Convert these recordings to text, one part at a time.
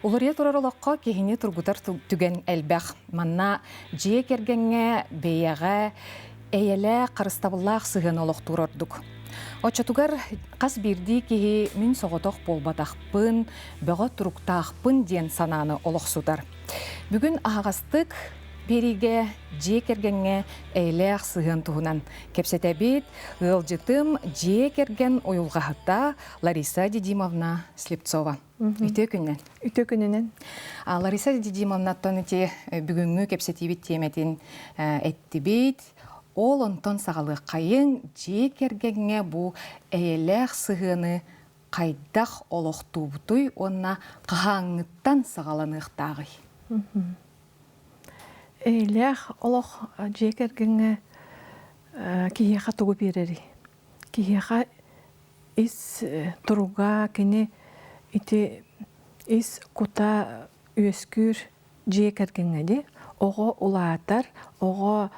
Уларыйа турар олоххо киһини тургутар түгэн элбэх. Манна дьиэ кэргэҥҥэ, бэйэҕэ эйэлээх, харыстабыллаах сыһыан олохтуур ордук. Оччотугар хас биирдии киһи мин соҕотох буолбатахпын, бөҕө туруктаахпын диэн санааны олохсутар. Бүгүн аһаҕастык биэриигэ дьиэ кэргэҥҥэ эйэлээх сыһыан туһунан кэпсэтэбит. Ыалдьытым дьиэ кэргэн уйулҕаһыта Лариса Дидимовна Слепцова. Үтүө күнүнэн. Үтүө күнүнэн. Лариса Дидимовнаттан ити бүгүҥҥү кэпсэтиибит тиэмэтин эттибит. Ол онтон саҕалыаххайыҥ дьиэ кэргэҥҥэ бу эйэлээх сыһыаны хайдах олохтуубутуй уонна хаһааҥҥыттан саҕаланыахтааҕый? Эйэлээх олох дьиэ кэргэҥҥэ киһиэхэ тугу биэрэрий? Киһиэхэ ис туруга кини ити ис кута үөскүүр дьиэ кэргэҥҥэ дии оҕо улаатар оҕо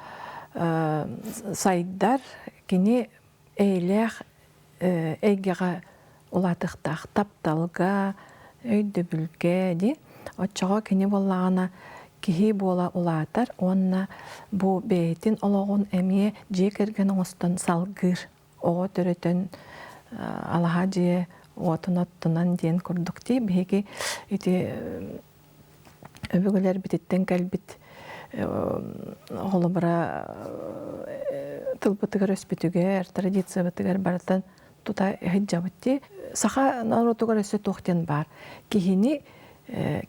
сайдар кини эйэлээх эйгэҕэ улаатыахтаах тапталга өйдөбүлгэ дии оччоҕо кини буоллаҕына киһи буола улаатар уонна бу бэйэтин олоҕун эмиэ дьиэ кэргэн оҥостон салгыыр оҕо төрөтөн алаһа дьиэ уотун оттунан диэн курдук дии биһиги ити өбүгэлэрбититтэн кэлбит холобура тылбытыгар өспүтүгэр традициябытыгар барытын тута сылдьабыт дии саха норуотугар өссө туох диэн баар киһини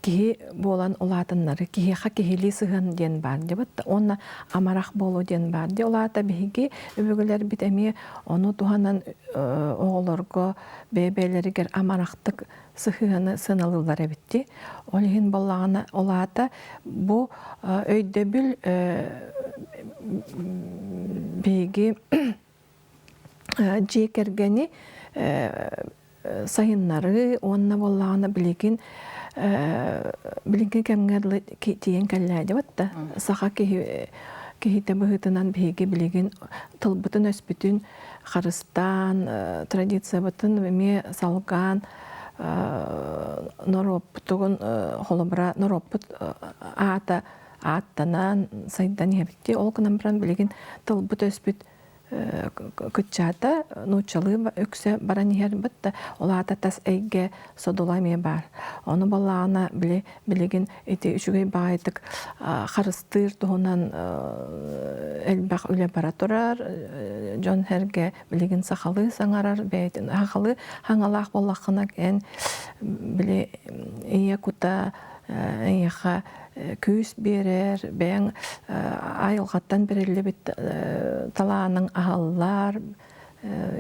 киһи буолан улаатыннары киһиэхэ киһилии сыһыан диэн баар дебат уонна амарах буолуу диэн баар ди ол аата биһиги өбүгэлэрбит эмиэ ону туһанан оҕолорго бэйэ-бэйэлэригэр амарахтык сыһыаны сыаналыыллар эбит ди ол иһин буоллаҕына ол аата бу өйдөбүл биһиги дьиэ кэргэни сайыннарыы уонна буоллаҕына билигин билиҥҥи кэмҥэ дылы тиийэн кэллээдибит да саха киһи киһитэ быһыытынан биһиги билигин тылбытын өспүтүн харыстаан традициябытын эмиэ салгаан норуоппутугун холобура норуоппут аата ааттанан сайдан иһэбит ол гынан баран билигин тылбыт өспүт кыччаата нууччалыы үксэ баран иһэр бытта ол аата тас эйгэ содула эмиэ баар ону балаана били билигин ити үчүгэй баҕайытык харыстыыр туһунан элбэх үлэ бара турар дьон сэргэ билигин сахалыы саҥарар бэйэтин сахалыы хаҥалаах буоллаххына эн били ийэ кута эйиэхэ күүс биэрэр, бэйэҥ айылҕаттан бэриллибит талааныҥ аһаллар,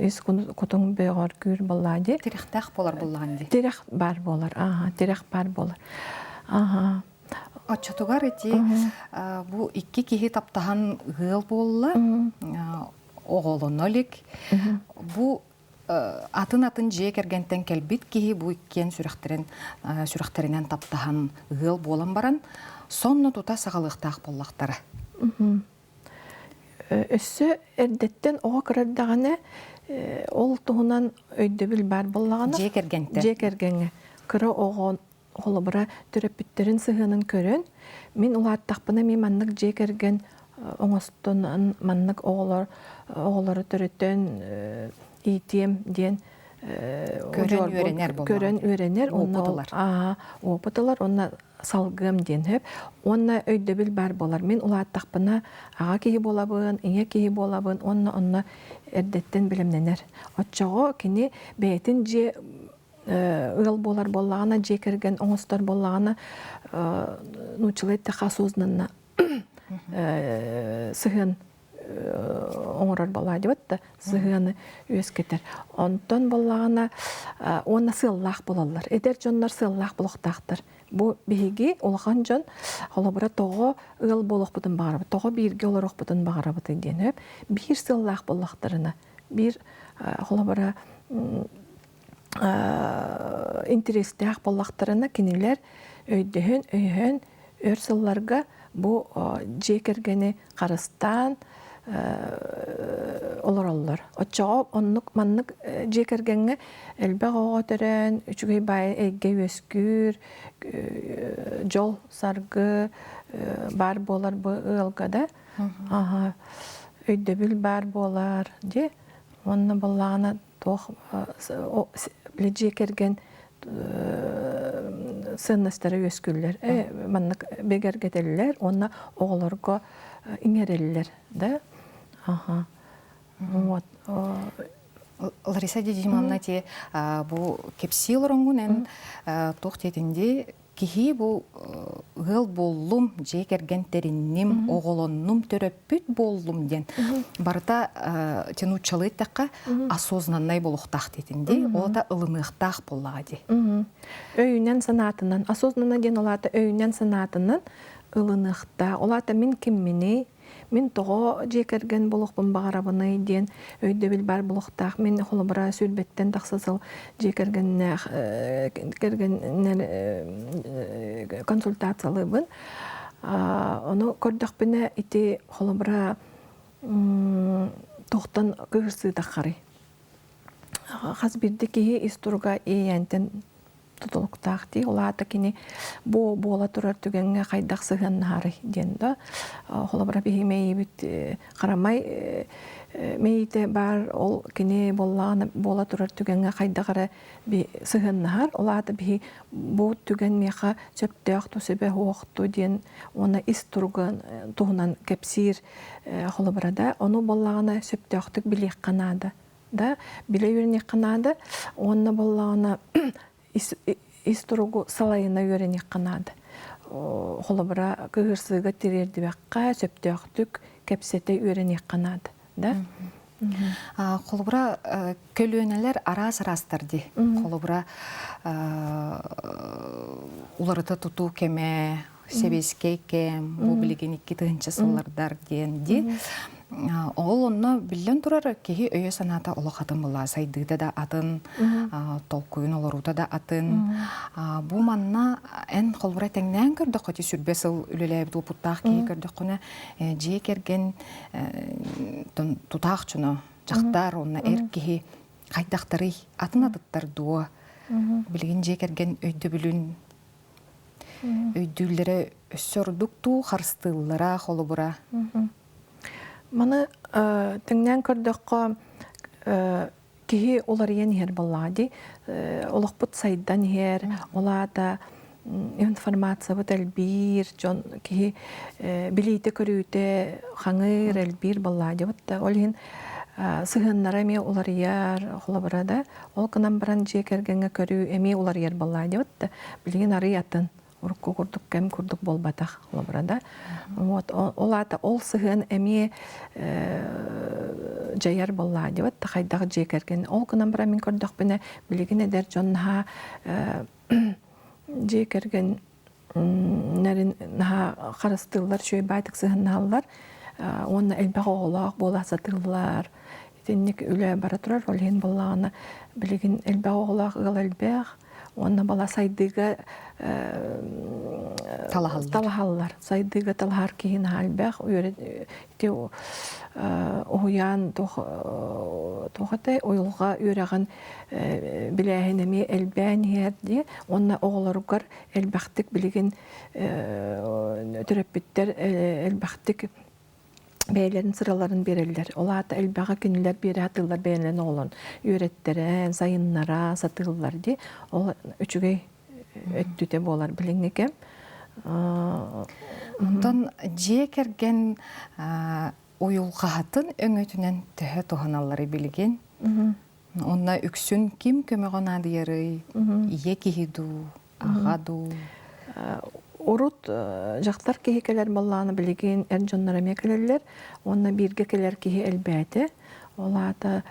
ис кутуҥ бөҕөргүүр буоллаа дии. Тирэхтээх буолар буоллаҕын дии. Тирэх баар буолар, ааха, тирэх баар буолар. Ааха. Оччотугар ити бу икки киһи таптаһан ыал буолла, оҕолоно илик. Бу атын-атын дьиэ кэргэнтэн кэлбит киһи бу иккиэн сүрэхтэрин сүрэхтэринэн таптаһан ыал буолан баран сонно тута саҕалыахтаах буоллахтара. Өссө эрдэттэн оҕо кырардаҕына ол туһунан өйдөбүл баар буоллаҕына дьиэ кэргэнтэн дьиэ кэргэҥҥэ кыра оҕо холобура төрөппүттэрин сыһыанын көрөн мин улааттахпына эмиэ маннык дьиэ кэргэн оҥостон маннык оҕолор оҕолору төрөтөн иитиэм диэн көрөн үөрэнэр көрөн үөрэнэр уонна опыт ылар уонна салгыам диэн сөп уонна өйдөбүл баар буолар мин улааттахпына аҕа киһи буолабын ийэ киһи буолабын уонна онно эрдэттэн бэлэмнэнэр оччоҕо кини бэйэтин дьиэ ыал буолар буоллаҕына, дьиэ кэргэн оҥостор буоллаҕына, нууччалыы эттэххэ осознанно сыһыан оҥорор буоллаҕа да сыһыаны үөскэтэр. Онтон буоллаҕына уонна сыаллаах буолаллар. Эдэр дьоннор сыаллаах буолуохтаахтар. Бу биһиги улахан дьон холобура тоҕо ыал буолуохпутун баҕарабыт, тоҕо бииргэ олоруохпутун баҕарабытый диэн биир сыаллаах буоллахтарына, биир холобура интэриэстээх буоллахтарына кинилэр өйдөһөн, өйөһөн өр сылларга бу дьиэ кэргэни харыстаан, олороллор. Оччоҕо оннук маннык дьиэ кэргэҥҥэ элбэх оҕо төрөөн, үчүгэй баай эйгэ үөскүүр, дьол, саргы баар буолар бу ыалга да. Аха, өйдөбүл баар буолар дьэ. Уонна буоллаҕына туох били дьиэ кэргэн сыаннастара үөскүүллэр маннык бигэргэтэллэр уонна оҕолорго иҥэрэллэр да аха вот Лариса Дидимовна ти бу кэпсии олороҥҥун эн туох диэтин Киһи бу ыал буоллум, дьиэ кэргэн тэринним, оҕолоннум, төрөппүт буоллум диэн барыта нууччалыы эттэххэ осознаннай буолуохтаах диэтин дии. Ол да ылыныахтаах буоллаҕа дии. Өйүнэн санаатынан, осознанно диэн ол аата өйүнэн санаатынан ылыныахтаах. Ол аата мин кимминий, Мин тоҕо дьиэ кэргэн буолуохпун баҕарабыный диэн өйдөбүл баар буолуохтаах. Мин холобура сүүрбэттэн тахса сыл дьиэ кэргэннээх кэргэннэр консультациялыыбын. Ону көрдөхпүнэ ити холобура туохтан кыһырсыытаххарый? Хас биирдии киһи ис туруга иэйээнтэн тутулуктаах дии. Ол аата кини бу буола турар түгэҥҥэ хайдах сыһыаннаһарый диэн да. Холобура биһи мэйиибит харамай мэйиитэ баар ол кини буоллаҕына буола турар түгэҥҥэ хайдах эрэ сыһыаннаһар. Ол аата биһи бу түгэн миэхэ сөптөөх ту сөбө суохту диэн уонна ис туругун туһунан кэпсиир холобура да. Ону буоллаҕына сөптөөхтүк билиэххэ наада да билэ үөрэниэххэ наада уонна буоллаҕына ис туругу салайына үөрэниэххэ наада холобура кыһырсыыга тириэрдибэххэ сөптөөхтүк кэпсэтэ үөрэниэххэ наада да Холобура көлүөнэлэр араас араастар дии. Холобура уларыта тутуу кэмэ, сэбиэскэй кэм, бу билигин 2000 сыллардар диэн дии. Ол онно биллэн турар киһи өйө-санаата олох атын буолла, сайдыыта да атын, толкуйун олоруута да атын. Бу манна эн холбура тэҥнээн көрдөххө, ити сүрбэ сыл үлэлээбит уопуттаах киһи көрдөххүнэ, дьиэ кэргэн тутаах дьоно, дьахтар уонна эр киһи хайдахтарый, атын атыттар дуо? Билигин дьиэ кэргэн өйдөбүлүн өйдүүллэрэ өссө ордук дуу, харыстыыллара холобура? Маны тэҥнээн көрдөххө, киһи уларыйан иһэр буоллаҕа дии. Олохпут сайдан иһэр, ол аата информациябыт элбиир, дьон киһи билиитэ-көрүүтэ хаҥыыр, элбиир буоллаҕа дии. Ол иһин сыһыаннара эмиэ уларыйар, холобура да, ол гынан баран дьиэ кэргэҥҥэ көрүү эмиэ уларыйар буоллаҕа дии. Билигин арый атын урукку курдук кэм курдук буолбатах холобура да вот ол аата ол сыһыан эмиэ дьайар буоллаа диэбит хайдах дьиэ кэргэн ол гынан баран мин көрдөхпүнэ билигин эдэр дьон наһаа дьиэ кэргэн нэрин наһаа харыстыыллар үчүгэй баайтык сыһыннаһаллар уонна элбэх оҕолоох буола сатыыллар итинник үлэ бара турар ол иһин буоллаҕына билигин элбэх оҕолоох ыал элбэх уонна бала сайдыыга талаһаллар. Талаһаллар. Сайдыыга талаһар киһи наһаа элбэх. Ити уһуйаан туох этэй уйулҕа үөрэҕин билээһин эмиэ элбээн иһэр дии. Уонна оҕолоругар элбэхтик билигин төрөппүттэр элбэхтик бэйэлэрин сыраларын биэрэллэр. Ол аата элбэҕи кинилэр биэрэ сатыыллар бэйэлэрин оҕолорун үөрэттэрэн, сайыннара сатыыллар дии. Ол үчүгэй өттүтэ буолар билиҥҥи кэм. Онтон дьиэ кэргэн уйулҕаһатын өҥөтүнэн төһө туһаналларый билигин? Онно үксүн ким көмөҕө наадыйарый? Ийэ киһи дуу, аҕа дуу? Урут дьахтар киһи кэлэр буоллаҕына билигин эр дьоннор эмиэ кэлэллэр уонна бииргэ кэлэр киһи элбээтэ. Ол аата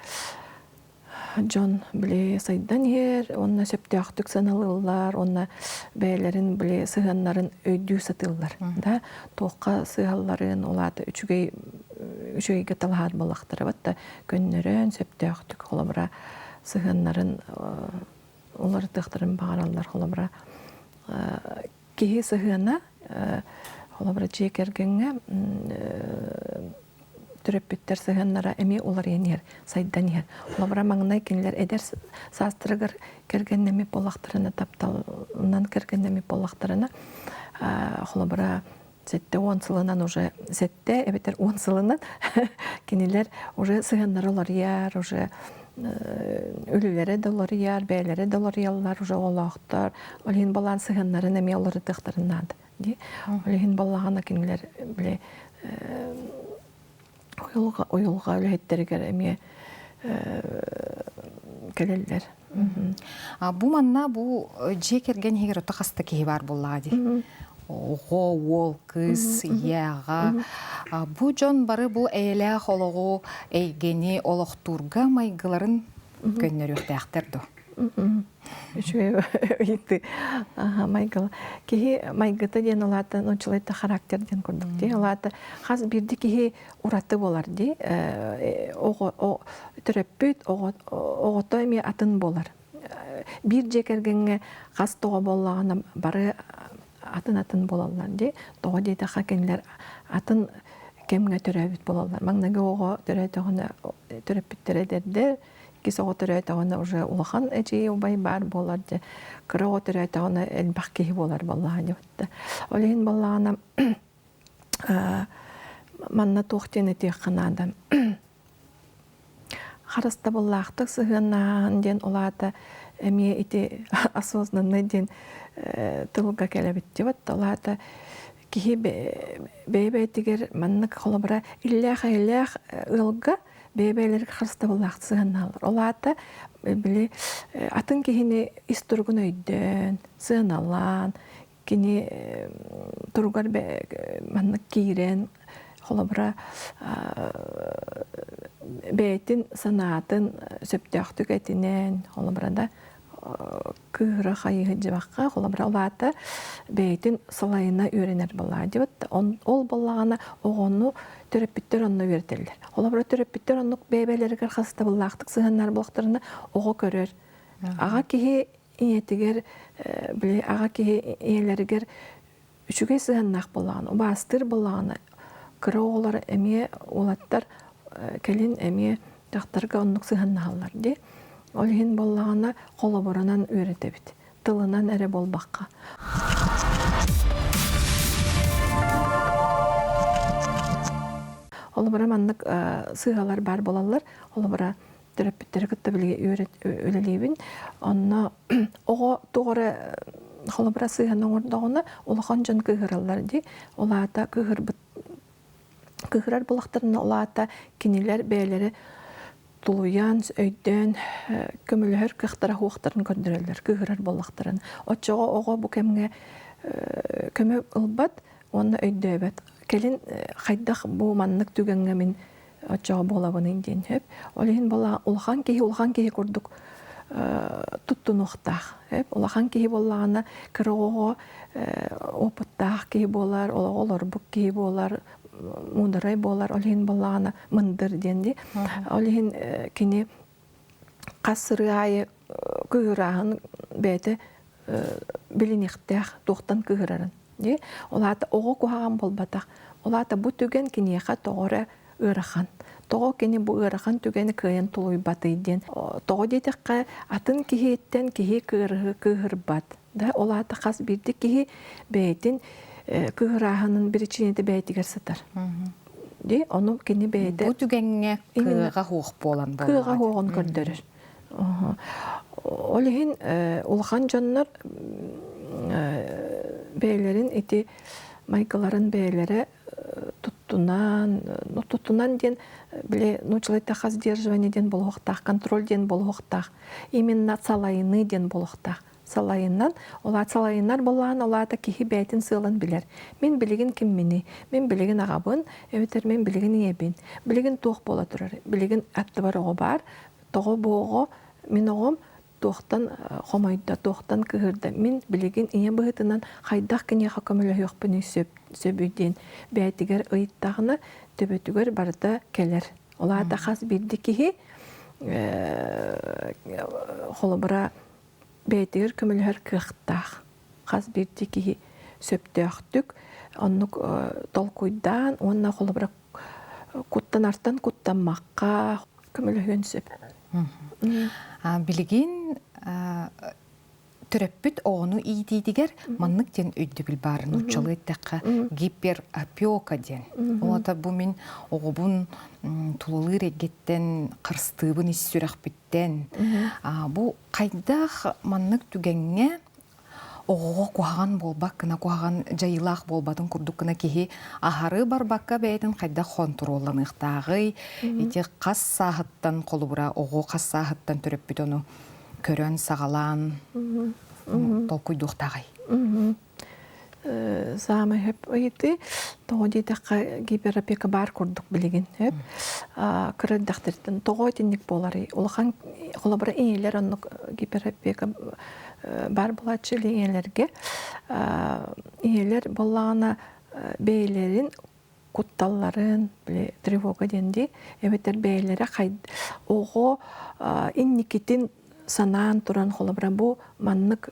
дьон били сайдан иһэр уонна сөптөөхтүк сыаналыыллар уонна бэйэлэрин били сыһыаннарын өйдүү сатыыллар да туохха сыһалларын ол аата үчүгэй үчүгэйгэ талаһар буоллахтара батта көннөрөн сөптөөхтүк холобура сыһыаннарын уларытыахтарын баҕараллар холобура киһи сыһыана холобура дьиэ кэргэҥҥэ төрөппүттэр сыһыаннара эмиэ уларыйан иһэр, сайдан иһэр. Холобура, маҥнай кинилэр эдэр саастарыгар кэргэннэммит буоллахтарына, тапталынан кэргэннэммит буоллахтарына, холобура, 70 сылынан уже сэттэ эбэтэр 10 сылынан кинилэр уже сыһыаннара уларыйар, уже үлэлэрэ да уларыйар, бэйэлэрэ да уларыйаллар, уже оҕолоохтор. Ол иһин балаан сыһыаннарын эмиэ уларытыахтарын наада. Дии. Ол иһин баллаҕана кинилэр били уйулҕа уйулҕа үлэһиттэригэр эмиэ кэлэллэр. Бу манна бу дьиэ кэргэн иһигэр ото хаста киһи баар буоллаҕа дии. Оҕо, уол, кыыс, ийэ, аҕа. Бу дьон бары бу эйэлээх олоҕу, эйгэни олохтуурга майгыларын көннөрүөхтээхтэр дуо? Үчүгэй ыйытыы. Майгы. Киһи майгыта диэн улаата нууччалайта характер диэн курдук дии. Улаата хас биирдии киһи ураты буолар дии. Оҕо төрөппүт оҕото эмиэ атын буолар. Биир дьиэ кэргэҥҥэ хас тоҕо буоллаҕына бары атын-атын буолаллар дии. Тоҕо диэтэххэ кинилэр атын кэмҥэ төрөөбүт буолаллар. Маҥнайгы оҕо төрөөтөҕүнэ төрөппүттэрэ эдэрдэр, иккис оҕо төрөөтөҕүнэ уже улахан эдьиий убай баар буолар дьэ кыра оҕо төрөөтөҕүнэ элбэх киһи буолар буоллаҕа дьэ ол иһин буоллаҕына манна туох диэн этиэххэ наада харыстабыллаахтык сыһыаннаһан диэн ол аата эмиэ ити осознанный диэн тылга кэлэбит дебат ол аата киһи бэйэ-бэйэтигэр маннык холобура иллээх-эйэлээх ыалга бэйэ-бэйэлэригэр харыстабыллаах сыһыаннаһаллар. Ол аата били атын киһини ис туругун өйдөөн, сыаналаан, кини туругар маннык киирэн, холобура бэйэтин санаатын сөптөөхтүк этинэн, холобура да кыыһыра хайыһы дьыбахха холобура ол аата бэйэтин салайына үөрэнэр буоллаҕа дьыбыт ол буоллаҕына оҕону төрөппүттэр онно үөрэтэллэр холобура төрөппүттэр оннук бэйэ-бэйэлэригэр харыстабыллаахтык сыһыаннар буоллахтарына оҕо көрөр аҕа киһи ийэтигэр били аҕа киһи ийэлэригэр үчүгэй сыһыаннаах буоллаҕына убаастыыр буоллаҕына кыра оҕолор эмиэ уолаттар кэлин эмиэ дьахтарга оннук сыһыаннаһаллар дии ол иһин буоллаҕына холобурунан үөрэтэбит тылынан эрэ буолбакка холобура маннык сыыһалар баар буолаллар холобура төрөппүттэри кытта билиги үлэлиибин онно оҕо туох эрэ холобура сыыһаны оҥордоҕуна улахан дьон кыыһыраллар дии ол аата кыыһырбыт кыыһырар буоллахтарына ол аата кинилэр бэйэлэрэ тулуйан өйдөөн көмөлөһөр кыахтара суохтарын көрдөрөллөр кыыһырар буоллахтарына оччоҕо оҕо бу кэмҥэ көмө ылбат уонна өйдөөбөт кэлин хайдах бу маннык түгэҥҥэ мин оччоҕо буолабыный диэн сөп. Ол иһин буоллаҕа улахан киһи улахан киһи курдук туттунуохтаах. Улахан киһи буоллаҕына кыра оҕоҕо опыттаах киһи буолар, олоҕу олорбут киһи буолар, муударай буолар. Ол иһин буоллаҕына мындыр диэн дии. Ол иһин кини хас сырыы аайы кыыһырааһын бэйэтэ билиниэхтээх туохтан кыыһырарын. Дии. Ол аата оҕо куһаҕан буолбатах. Ол аата бу түгэн киниэхэ тоҕо эрэ ыарахан. Тоҕо кини бу ыарахан түгэни кыайан тулуйбатый диэн. Тоҕо диэтэххэ, атын киһиттэн киһи кыырыһы кыыһырбат. Да, ол аата хас биирдии киһи бэйэтин кыыһырааһынын биричиинэтэ бэйэтигэр сытар. Дии, ону кини бэйэтэ Бу түгэҥҥэ кыаҕа суох буолан кыаҕа суоҕун көрдөрөр. Ол иһин улахан дьоннор бэйэлэрин ити майгыларын бэйэлэрэ туттунан, туттунан диэн били нууччалыйта сдерживание диэн буолуохтаах, контроль диэн буолуохтаах, именно салайыныы диэн буолуохтаах. Салайынан, ол аат салайынар буоллаҕына, ол аата киһи бэйэтин сыалын билэр. Мин билигин кимминий? Мин билигин аҕабын, эбэтэр мин билигин ийэбин. Билигин туох буола турар? Билигин аттыбар оҕо баар, тоҕо бу оҕо мин оҕом туохтан хомойдо, туохтан кыһырда, мин билигин ийэ быһыытынан хайдах киниэхэ көмөлөһүөхпүнүй сөп сөбүй диэн бэйэтигэр ыйыттаҕына төбөтүгэр барыта кэлэр. Ол аата хас биирдии киһи холобура бэйэтигэр көмөлөһөр кыахтаах. Хас биирдии киһи сөптөөхтүк оннук толкуйдаан уонна холобура. Куттанартан куттаммакка көмөлөһүөн сөп. Билигин төрөппүт оҕону иитиитигэр маннык диэн өйдөбүл баар нууччалыы эттэххэ гиперопека диэн. Ол бу мин оҕобун тулалыыр эйгэттэн харыстыыбын ис сүрэхпиттэн. Бу хайдах маннык түгэҥҥэ оҕоҕо куһаҕан буолбат гына куһаҕан дьайыылаах буолбатын курдук гына киһи аһары барбакка бэйэтин хайдах хонтуруолланыахтааҕый ити хас сааһыттан холобура оҕо хас сааһыттан төрөппүт ону көрөн саҕалаан толкуйдуохтааҕый Саамай хөп ыйытыы тоҕо диэтэххэ гиперопека баар курдук билигин хөп кыра эрдэхтэриттэн тоҕо итинник буоларый улахан холобура ийэлэр оннук гиперопека баар буолааччы ийэлэргэ ийэлэр буоллаҕына бэйэлэрин кутталларын били тревога диэн дии эбэтэр бэйэлэрэ оҕо инникитин санаан туран холобура бу маннык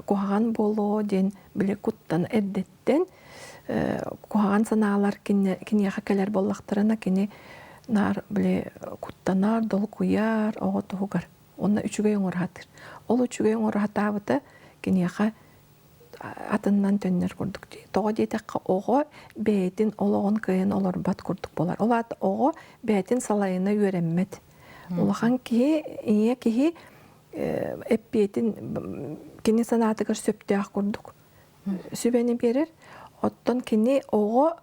куһаҕан буолуо диэн били куттан эрдэттэн куһаҕан санаалар киниэхэ кэлэр буоллахтарына кини наар били куттанар долгуйар оҕо туһугар уонна үчүгэй оҥоро сатыыр ол үчүгэй оҥоро сатаабыта киниэхэ атынынан төннөр курдук дии. Тоҕо диэтэххэ оҕо бэйэтин олоҕун кыайан олорбот курдук буолар. Ол аата оҕо бэйэтин салайына үөрэммэт. Улахан киһи, ийэ киһи эппиэтин кини санаатыгар сөптөөх курдук сүбэни биэрэр. Оттон кини оҕо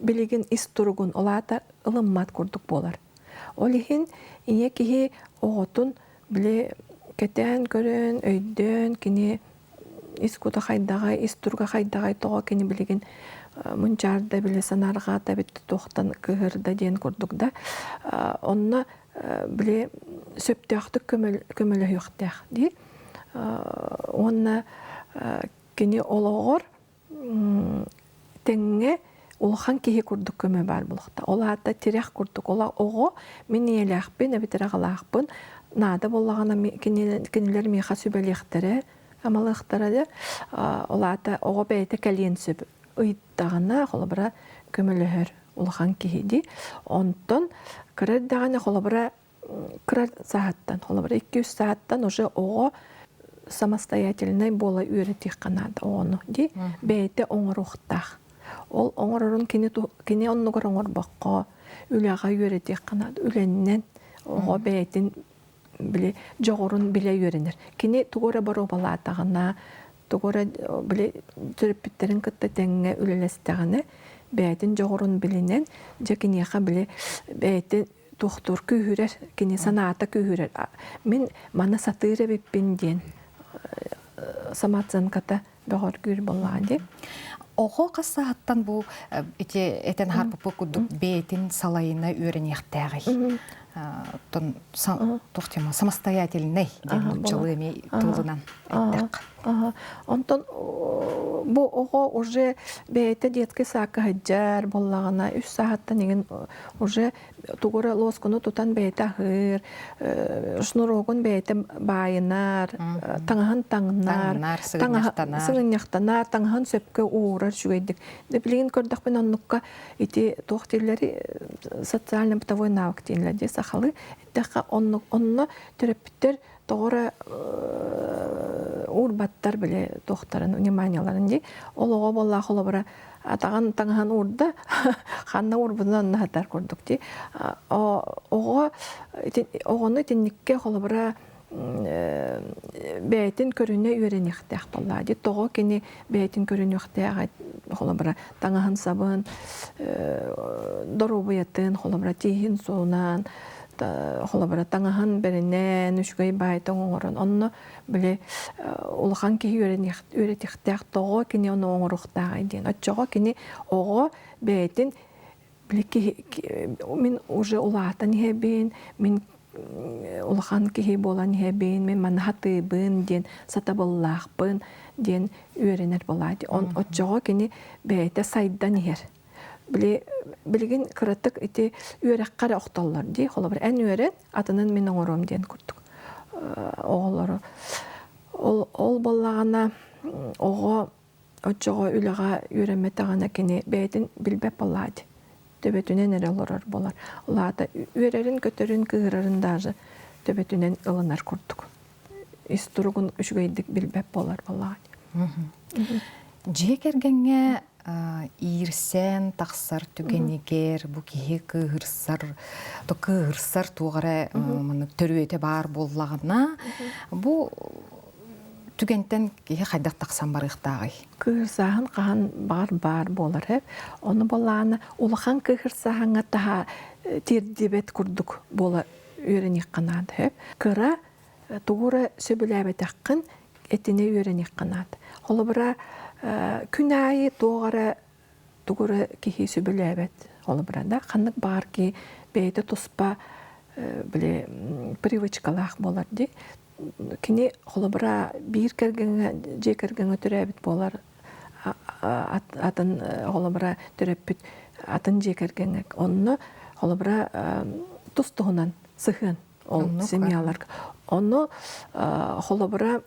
билигин ис туругун, ол аата ылыммат курдук буолар. Ол иһин ийэ киһи оҕотун били кэтээн көрөн, өйдөөн кини ис кута хайдаҕай, ис туруга хайдаҕай тоҕо кини билигин мунчаарда били санаарҕаата эбит туохтан кыыһырда диэн курдук да онно били сөптөөхтүк көмөлөһүөхтээх дии уонна кини олоҕор тэҥҥэ улахан киһи курдук көмө баар буолуохтаах. Ол аата тирэх курдук. Ол оҕо мин ийэлээхпин эбэтэр аҕалаахпын наада буоллаҕына кинилэр миэхэ сүбэлиэхтэрэ, амалыахтара да. Ол аата оҕо бэйэтэ кэлиэн сөп. Ыйыттаҕына, холобура, көмөлөһөр улахан киһи дии. Онтон кыра эрдэҕинэ, холобура, кыра сааһыттан, холобура, 2-3 сааһыттан уже оҕо самостоятельнай буола үөрэтиэххэ наада оҕону дии бэйэтэ оҥоруохтаах. Ол оҥорорун кини кини оннугар оҥорбокко үлэҕэ үөрэтиэххэ наада. Үлэннэн оҕо бэйэтин били дьоҕурун билэ үөрэнэр. Кини тугу эрэ боруобалаатаҕына, тугу эрэ били төрөппүттэрин кытта тэҥҥэ үлэлэстэҕинэ, бэйэтин дьоҕурун билинэн, дьэ киниэхэ били бэйэтин туохтуур күүһүрэр, кини санаата күүһүрэр. Мин маны сатыыр эбиппин диэн самооценката бөҕөргүүр буоллаҕа дии. Оҕо хас сааһыттан бу ити этэн аһарбыппыт курдук бэйэтин салайына үөрэниэхтээҕий? Оттон туох тема самостоятельный диэн нууччалыы эмиэ тылынан эттэххэ. Онтон бу оҕо уже бэйэтэ детский саакка сылдьар буоллаҕына үс сааһыттан игин уже тугу эрэ лоскуну тутан бэйэтэ аһыыр, шнурогун бэйэтэ баайынар, таҥаһын таҥнар, сыгынньахтанар, таҥаһын сөпкө уурар үчүгэйдик. Билигин көрдөхпүнэ оннукка ити туох дииллэри социально-бытовой навык дииллэр дии сахалыы эттэххэ оннук онно төрөппүттэр тоҕо эрэ уурбаттар били туохтарын вниманияларын дии ол оҕо буоллаах холобура атаҕын таҥаһын уурда ханна уурбутун онно сытар курдук дии оҕо оҕону итинниккэ холобура бэйэтин көрүнэ үөрэниэхтээх буоллаа дии тоҕо кини бэйэтин көрүнүөхтээҕэ холобура таҥаһын сабын доруобуйатын холобура тииһин суунан холобура таҥаһын бэринэн үчүгэй баайтаҥ оҥорон онно били улахан киһи үөрэтиэхтээх тоҕо кини ону оҥоруохтааҕый диэн оччоҕо кини оҕо бэйэтин били киһи мин уже улаатан иһэбин мин улахан киһи буолан иһэбин мин маны сатыыбын диэн сатабыллаахпын диэн үөрэнэр буолаати он оччоҕо кини бэйэтэ сайдан иһэр били билигин кыратык ити үөрэххэ эрэ охтоллор дии холобур эн үөрэн атынын мин оҥоруом диэн курдук оҕолору ол ол буоллаҕына оҕо оччоҕо үлэҕэ үөрэммэтэҕинэ кини бэйэтин билбэт буоллаҕа дии. Төбөтүнэн эрэ олорор буолар. Ол аата үөрэрин, көтөрүн, кыыһырарын даже төбөтүнэн ылынар курдук. Ис туругун үчүгэйдик билбэт буолар буоллаҕа. Дьиэ кэргэҥҥэ иирсээн тахсар түгэнигэр бу киһи кыыһырсар, то кыыһырсар туох эрэ маннык төрүөтэ баар буоллаҕына, бу түгэнтэн киһи хайдах тахсан барыахтааҕый? Кыыһырсааһын хаһан баҕар баар буолар эп. Ону буоллаҕына улахан кыыһырсааһыҥҥа таһа тиэрдибэт курдук буола үөрэниэххэ наада эп. Кыра тугу эрэ сөбүлээбэтэххин этинэ үөрэниэххэ наада. Холобура, күн аайы туох эрэ тугу эрэ киһи сөбүлээбэт. Холобура да, ханнык баҕар киһи бэйэтэ туспа били привычкалаах буолар дии. Кини холобура биир кэргэҥҥэ дьиэ кэргэҥҥэ төрөөбүт буолар атын холобура төрөппүт атын дьиэ кэргэҥҥэ онно холобура тус туһунан сыһыан ол семьяларга ону холобура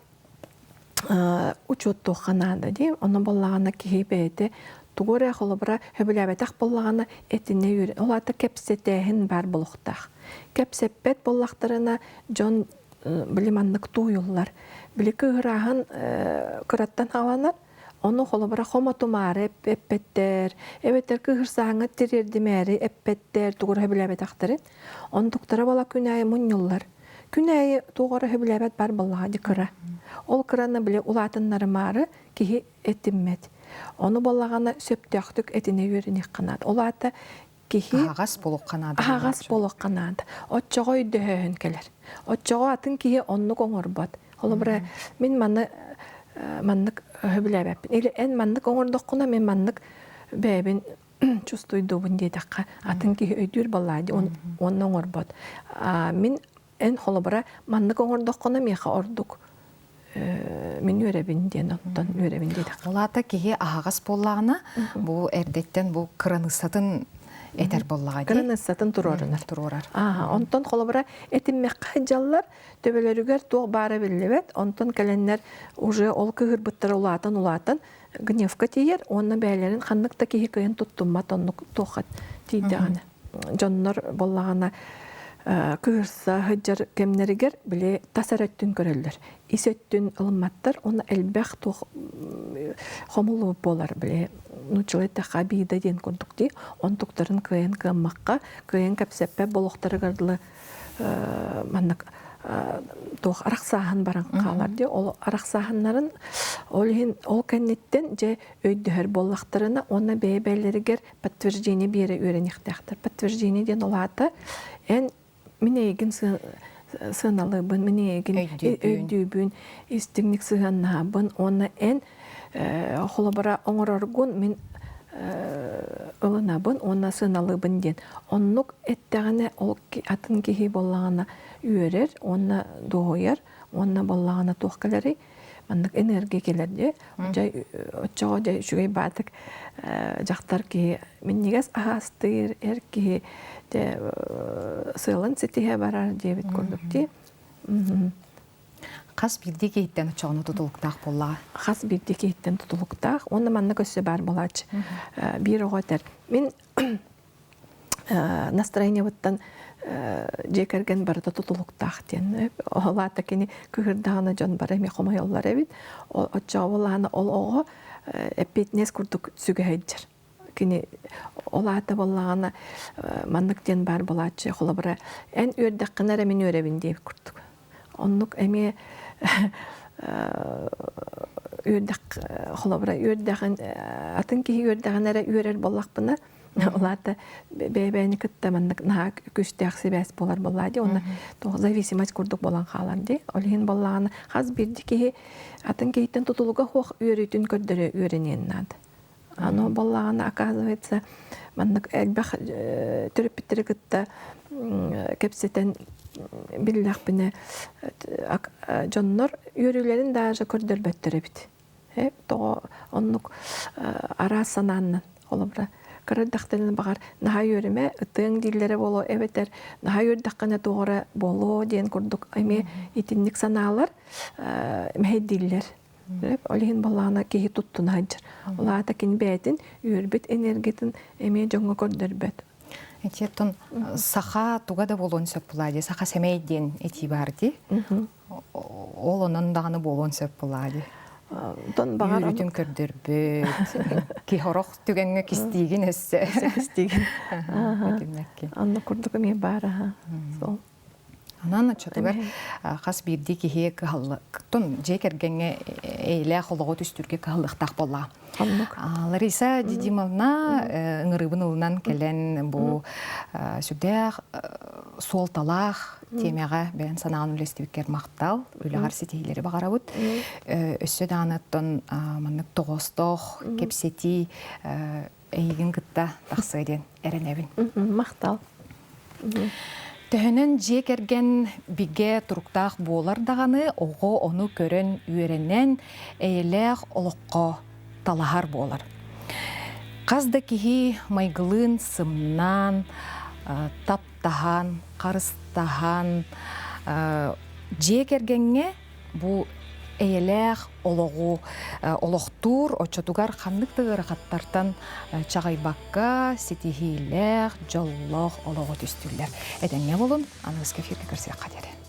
учуоттуохха наада дии онно буоллаҕына киһи бэйэтэ тугу эрэ холобура сөбүлээбэтэх буоллаҕына этинэ үөрэ ол аата кэпсэтээһин баар буолуохтаах кэпсэппэт буоллахтарына дьон били маннык тууйуллар били кыыһырааһын кыраттан хааланар ону холобура хомотумаары эппэттэр эбэтэр кыыһырсааҥҥа тириэрдимээри эппэттэр тугу эрэ сөбүлээбэтэхтэрин онтуктара буола күн аайы мунньуллар күн аайы туох эрэ сөбүлээбэт бар буоллаҕа дии кыра ол кыраны били улаатыннарымаары киһи этиммэт ону буоллаҕына сөптөөхтүк этинэ үөрэниэххэ наада ол аата киһи Аһаҕас буолуохха наада. Аһаҕас буолуохха наада. Оччоҕо өйдөһөөһүн кэлэр. Оччоҕо атын киһи оннук оҥорбот. Холобура, мин маны маннык сөбүлээбэппин. Или эн маннык оҥордоххуна мин маннык бэйэбин чувствуйдуубун диэтэххэ, атын киһи өйдүүр буоллаа дии, уонна оҥорбот. Мин эн холобура маннык оҥордоххуна миэхэ ордук мин үөрэбин диэн оттон үөрэбин диэтэххэ. Ол аата киһи аһаҕас буоллаҕына бу эрдэттэн бу кыраныыссатын этэр буоллаҕа дии. Кыраныыссатын туруорунар. Туруорар. Онтон холобура этиммэххэ дьаллар төбөлөрүгэр туох баара биллибэт. Онтон кэлэннэр уже ол кыһырбыттара улаатан улаатан гневка тиийэр уонна бэйэлэрин ханнык да киһи кыайан туттуммат оннук туохха тиийдэҕинэ. Дьоннор буоллаҕына кыырса сылдьар кэмнэригэр били тас эрэ өттүн көрөллөр. Ис өттүн ылымматтар уонна элбэх туох хомуллубут буолар били нууччалыы эттэххэ обида диэн курдук дии. Онтуктарын кыайан кыаммакка, кыайан кэпсэппэт болохторугар дылы маннык туох арахсааһын баран хаалар дии. Ол арахсааһыннарын ол иһин ол кэнниттэн дьэ өйдөһөр буоллахтарына уонна бэйэ-бэйэлэригэр подтверждение биэрэ үөрэниэхтээхтэр. Подтверждение диэн ол аата эн мин эйигин сыаналыыбын, мин эйигин өйдүүбүн, истиҥник сыһыаннаһабын уонна эн холобура оҥороргун мин ылынабын уонна сыаналыыбын диэн. Оннук эттэҕинэ ол атын киһи буоллаҕына үөрэр уонна дуоһуйар уонна буоллаҕына туох кэлэрий маннык энергия кэлэр дии. Дьэ оччоҕо дьэ үчүгэй баатык дьахтар киһи минньигэс аһаастыыр, эр киһи дьэ сыалын ситиһэ барар диэбит курдук дии. Хас биирдии киһиттэн оччоҕуна тутулуктаах буоллаҕа. Хас биирдии киһиттэн тутулуктаах. Уонна маннык өссө баар буолааччы. Биир оҕо этэр, мин настроениебыттан дьиэ кэргэн барыта тутулуктаах диэн. Ол аата кини кыһырдаҕына дьон бары эмиэ хомойоллор эбит. Оччоҕо буоллаҕына ол оҕо эппиэтинэс курдук сүгэ сылдьар. Кини ол аата буоллаҕына маннык диэн баар буолааччы холобура эн үөрдэххинэ эрэ мин үөрэбин диэбит курдук. Оннук эмиэ үөрдэх холобура үөрдэҕин атын киһи үөрдэҕинэ эрэ үөрэр буоллахпына ол аата бэйэ-бэйэни кытта маннык наһаа күүстээх сибээс буолар буоллаа дии уонна туох зависимость курдук буолан хаалар дии ол иһин буоллаҕына хас биирдии киһи атын киһиттэн тутулуга суох үөрүүтүн көрдөрө үөрэниэн наада Аны буоллаҕына, оказывается, маннык элбэх төрөппүттэри кытта кэпсэтэн биллэхпинэ, дьоннор үөрүүлэрин даже көрдөрбөттөр эбит. Тоҕо оннук араас санааннан холобура кыра эрдэхтэринэ баҕар наһаа үөрүмэ ытыаҥ дииллэрэ буолуо эбэтэр наһаа үөрдэххинэ туох эрэ буолуо диэн курдук эмиэ итинник санаалар мэһэйдииллэр. Ол иһин балаана киһи туттуна сылдьар. Ол аата кини бэйэтин үөрбүт энергиятын эмиэ дьоҥҥо көрдөрбөт. Итиэттэн саха туга да буолуон сөп буолаа дии. Саха сэмэй диэн этии баар дии. Ол онон даҕаны буолуон сөп буолаа дии. Онтон баҕар Үөрүүтүн көрдөрбүт. Киһи орох түгэҥҥэ кистиигин өссө. Кистиигин. Итиннэкки. Онно курдук эмиэ баар аха. Сол. Онон оччотугар хас биирдии киһи кыһаллыктын дьиэ кэргэҥҥэ эйэлээх олоҕу түстүүргэ кыһаллыахтаах буоллаҕа. Лариса Дидимовна ыҥырыыбын ылынан кэлэн бу сүрдээх суолталаах тиэмэҕэ бэйэн санаан үлэстибиккэр махтал, үлэҕэр ситиһиилэри баҕарабыт. Өссө даҕаны оттон маннык тоҕоостоох кэпсэтии эйигин кытта тахсыа диэн эрэнэбин. Махтал. Төһөнөн дьиэ кэргэн бигэ туруктаах буолар даҕаны, оҕо ону көрөн үөрэнэн, эйэлээх олоххо талаһар буолар. Хас да киһи майгылыын сымнаан, таптаһан, харыстаһан, дьиэ кэргэҥҥэ бу эйэлээх олоҕу олохтуур оччотугар ханнык да ыарахаттартан чаҕыйбакка ситиһиилээх, дьоллоох олоҕу түстүүллэр. Этэҥҥэ буолун, аныгыскы эфиргэ көрсүөххэ диэри.